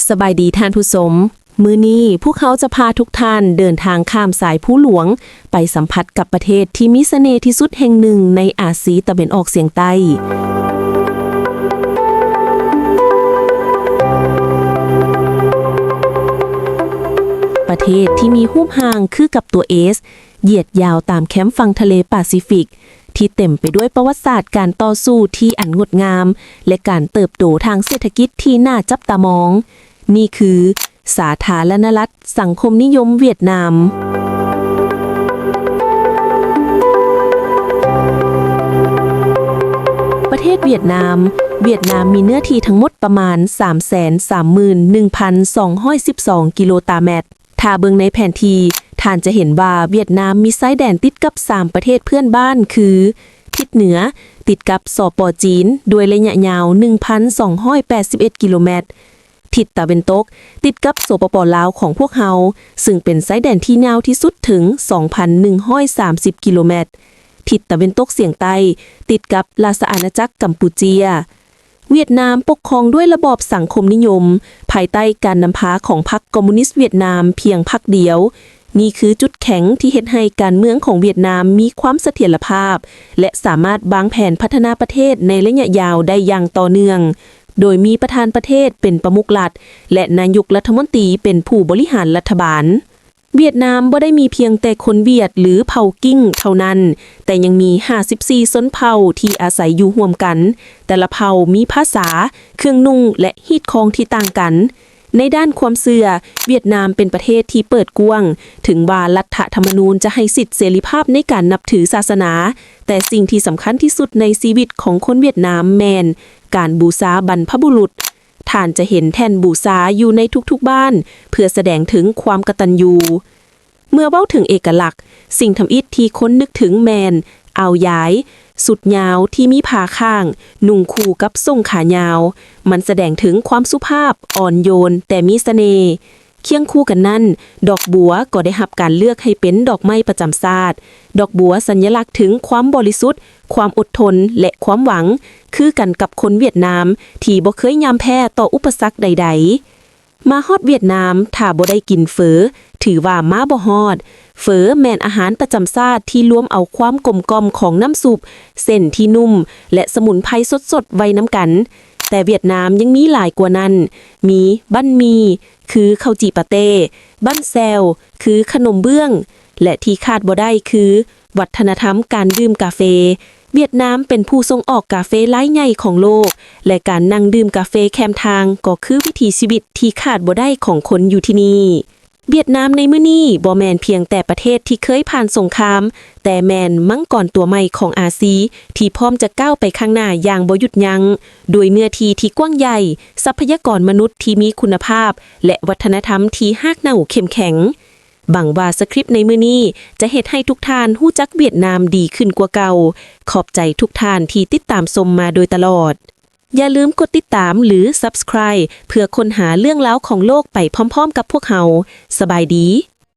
ສະບາຍດີທ່ານຜູ້ຊົມ, ມື້ນີ້ພວກເຮົາຈະພາທຸກທ່ານເດີນທາງຂ້າມສາຍພູຫຼວງ ໄປສຳຜັດກັບປະເທດທີ່ມີສະເໜ່ທີ່ສຸດແຫ່ງໜຶ່ງໃນອາຊີຕາເວັນອອກສຽງໃຕ້. ປະເທດທີ່ມີຮູບຮ່າງຄືກັບຕົວເອສ ຢຽດຍາວຕາມແຄມຝັ່ງທະເລປາຊີຟິກ ທີ່ເຕັມໄປດ້ວຍປະຫວັດສາດການຕໍ່ສູ້ທີ່ອັນງົດງາມ ແລະ ການເຕີບໂຕທາງເສດຖະກິດທີ່ໜ້າຈັບຕາມອງ. ນີ້ຄື ສາທາລະນະລັດສັງຄົມນິຍົມຫວຽດນາມ. ປະເທດຫວຽດນາມ, ຫວຽດນາມມີເນື້ອທີ່ທັງໝົດປະມານສາມແສນສາມໝື່ນໜຶ່ງພັນສອງຮ້ອຍສິບສອງກິໂລຕາແມັດ. ຖ້າເບິ່ງໃນແຜນທີ່, ທ່ານຈະເຫັນວ່າຫວຽດນາມມີຊາຍແດນຕິດກັບສາມປະເທດເພື່ອນບ້ານຄື, ທິດເໜືອ ຕິດກັບ ສປ ຈີນ ດ້ວຍໄລຍະຍາວໜຶ່ງພັນສອງຮ້ອຍແປດສິບເອັດກິໂລແມັດ, ທິດຕາເວັນຕົກ ຕິດກັບ ສປປ ລາວ ຂອງພວກເຮົາ, ຊຶ່ງເປັນຊາຍແດນທີ່ຍາວທີ່ສຸດເຖິງສອງພັນໜຶ່ງຮ້ອຍສາມສິບກິໂລແມັດ, ທິດຕາເວັນຕົກສຽງໃຕ້ ຕິດກັບລາຊະອານາຈັກກຳປູເຈຍ. ຫວຽດນາມປົກຄອງດ້ວຍລະບອບສັງຄົມນິຍົມ ພາຍໃຕ້ການນຳພາຂອງພັກຄອມມູນິດຫວຽດນາມພຽງພັກດຽວ. ນີ້ຄືຈຸດແຂງທີ່ເຮັດໃຫ້ການເມືອງຂອງຫວຽດນາມມີຄວາມສະຖຽນລະພາບ ແລະ ສາມາດວາງແຜນພັດທະນາປະເທດໃນໄລຍະຍາວໄດ້ຢ່າງຕໍ່ເນື່ອງ, ໂດຍມີປະທານປະເທດເປັນປະມຸກລັດ ແລະ ນາຍົກລັດຖະມົນຕີເປັນຜູ້ບໍລິຫານລັດຖະບານ. ຫວຽດນາມບໍ່ໄດ້ມີພຽງແຕ່ຄົນຫວຽດ ຫຼື ເຜົ່າກິ່ງເທົ່ານັ້ນ, ແຕ່ຍັງມີຫ້າສິບສີ່ຊົນເຜົ່າທີ່ອາໄສຢູ່ຮ່ວມກັນ. ແຕ່ລະເຜົ່າມີພາສາ, ເຄື່ອງນຸ່ງ ແລະ ຮີດຄອງທີ່ຕ່າງກັນ. ໃນດ້ານຄວາມເຊື່ອ, ຫວຽດນາມເປັນປະເທດທີ່ເປີດກວ້າງ, ເຖິງວ່າລັດຖະທຳມະນູນຈະໃຫ້ສິດເສລີພາບໃນການນັບຖືສາສະໜາ, ແຕ່ສິ່ງທີ່ສຳຄັນທີ່ສຸດໃນຊີວິດຂອງຄົນຫວຽດນາມແມ່ນການບູຊາບັນພະບຸລຸດ. ທ່ານຈະເຫັນແທ່ນບູຊາຢູ່ໃນທຸກໆບ້ານ ເພື່ອສະແດງເຖິງຄວາມກະຕັນຍູ. ເມື່ອເວົ້າເຖິງເອກະລັກ, ສິ່ງທຳອິດທີ່ຄົນນຶກເຖິງແມ່ນອ່າວຢາຍ, ຊຸດຍາວທີ່ມີຜ້າຄ້າງ, ນຸ່ງຄູ່ກັບສົ້ງຂາຍາວ. ມັນສະແດງເຖິງຄວາມສຸພາບ, ອ່ອນໂຍນ, ແຕ່ມີສະເໜ່. ຄຽງຄູ່ກັນນັ້ນ, ດອກບົວກໍໄດ້ຮັບການເລືອກໃຫ້ເປັນດອກໄມ້ປະຈຳຊາດ. ດອກບົວສັນຍະລັກເຖິງຄວາມບໍລິສຸດ, ຄວາມອົດທົນ ແລະ ຄວາມຫວັງ, ຄືກັນກັບຄົນຫວຽດນາມທີ່ບໍ່ເຄີຍຍອມແພ້ຕໍ່ອຸປະສັກໃດໆ. ມາຮອດຫວຽດນາມ, ຖ້າບໍ່ໄດ້ກິນເຝີ, ຖືວ່າມາບໍ່ຮອດ. ເຝີແມ່ນອາຫານປະຈຳຊາດທີ່ລວມເອົາຄວາມກົມກ່ອມຂອງນ້ຳຊຸບ, ເສັ້ນທີ່ນຸ່ມ ແລະ ສະໝຸນໄພສົດໆໄວ້ນຳກັນ. ແຕ່ຫວຽດນາມຍັງມີຫຼາຍກວ່ານັ້ນ, ມີບັ້ນໝີ່ ຄືເຂົ້າຈີ່ປາເຕ້, ບັ້ນແຊວ ຄືຂະໜົມເບື້ອງ ແລະ ທີ່ຂາດບໍ່ໄດ້ຄື ວັດທະນະທຳການດື່ມກາເຟ. ຫວຽດນາມເປັນຜູ້ສົ່ງອອກກາເຟລາຍໃຫຍ່ຂອງໂລກ ແລະ ການນັ່ງດື່ມກາເຟແຄມທາງກໍຄືວິຖີຊີວິດທີ່ຂາດບໍ່ໄດ້ຂອງຄົນຢູ່ທີ່ນີ້. ຫວຽດນາມໃນມື້ນີ້ບໍ່ແມ່ນພຽງແຕ່ປະເທດທີ່ເຄີຍຜ່ານສົງຄາມ, ແຕ່ແມ່ນມັງກອນຕົວໃໝ່ຂອງອາຊີທີ່ພ້ອມຈະກ້າວໄປຂ້າງໜ້າຢ່າງບໍ່ຢຸດຢັ້ງ, ດ້ວຍເນື້ອທີ່ທີ່ກວ້າງໃຫຍ່, ຊັບພະຍາກອນມະນຸດທີ່ມີຄຸນນະພາບ ແລະ ວັດທະນະທຳທີ່ຮາກເໜົ່າເຂັ້ມແຂງ. ຫວັງວ່າສະຄຣິບໃນມື້ນີ້ຈະເຮັດໃຫ້ທຸກທ່ານຮູ້ຈັກຫວຽດນາມດີຂຶ້ນກວ່າເກົ່າ. ຂອບໃຈທຸກທ່ານທີ່ຕິດຕາມຊົມມາໂດຍຕະຫຼອດ. ຢ່າລືມກົດຕິດຕາມ ຫຼື Subscribe ເພື່ອຄົ້ນຫາເລື່ອງລາວຂອງໂລກໄປພ້ອມໆກັບພວກເຮົາ. ສະບາຍດີ.